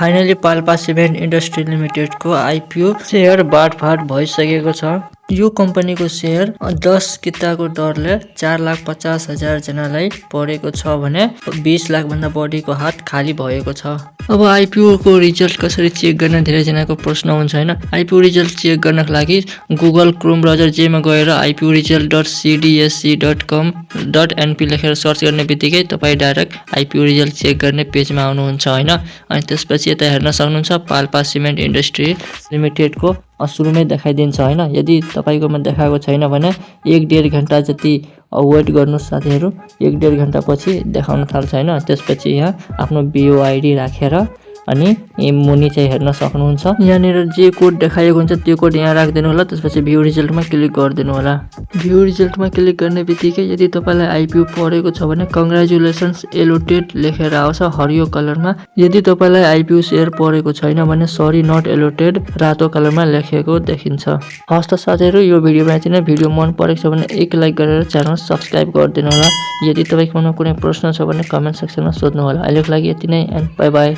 Finally Palpa cement industry लिमिटेडको IPO share बाँडफाँड भइसकेको छ। यो कम्पनीको सेयर 10 किताको दरले 4,50,000 जनालाई परेको छ भने 20 लाख भन्दा बढीको हात खाली भएको छ। अब आइपिओ को रिजल्ट कसरी चेक गर्न धेरै जनाको प्रश्न हुन्छ हैन। आइपिओ रिजल्ट चेक गर्नको लागि गुगल क्रोम ब्राउजर जेमा गएर iporesult.cdsc.com.np लेखेर सर्च गर्ने बित्तिकै तपाई डाइरेक्ट आइपिओ रिजल्ट चेक गर्ने पेजमा आउनुहुन्छ हैन। अनि त्यसपछि यता हेर्न सक्नुहुन्छ पाल्पा सिमेन्ट इन्डस्ट्री लिमिटेडको सुरुमै देखाइदिन्छ हैन। यदि तपाईकोमा देखाएको छैन भने 1-1.5 घण्टा जति वेट गर्नुस् साथीहरु। 1-1.5 घण्टा पछि देखाउन थाल्छ हैन। त्यसपछि यहाँ आफ्नो BOID राखेर अनि मुनि चाहिँ हेर्न सक्नुहुन्छ। यहाँनिर जे कोड देखाएको हुन्छ त्यो कोड यहाँ राख्दिनु होला। त्यसपछि भ्यू रिजल्टमा क्लिक गर्दिनु होला। भ्यू रिजल्टमा क्लिक गर्ने बित्तिकै यदि तपाईलाई आइपिओ परेको छ भने कंग्रेचुलेसन्स एलोटेड लेखेर आउँछ हरियो कलरमा। यदि तपाईलाई आइपिओ सेयर परेको छैन भने सरी नट एलोटेड रातो कलरमा लेखेको देखिन्छ। हस्त साथीहरु, यो भिडियोमा यति नै। भिडियो मन परेको छ भने एक लाइक गरेर च्यानल सब्स्क्राइब गरिदिनु होला। यदि तपाईको कुनै प्रश्न छ भने कमेन्ट सेक्सनमा सोध्नु होला। अहिलेको लागि यति नै एन्ड बाइ बाइ।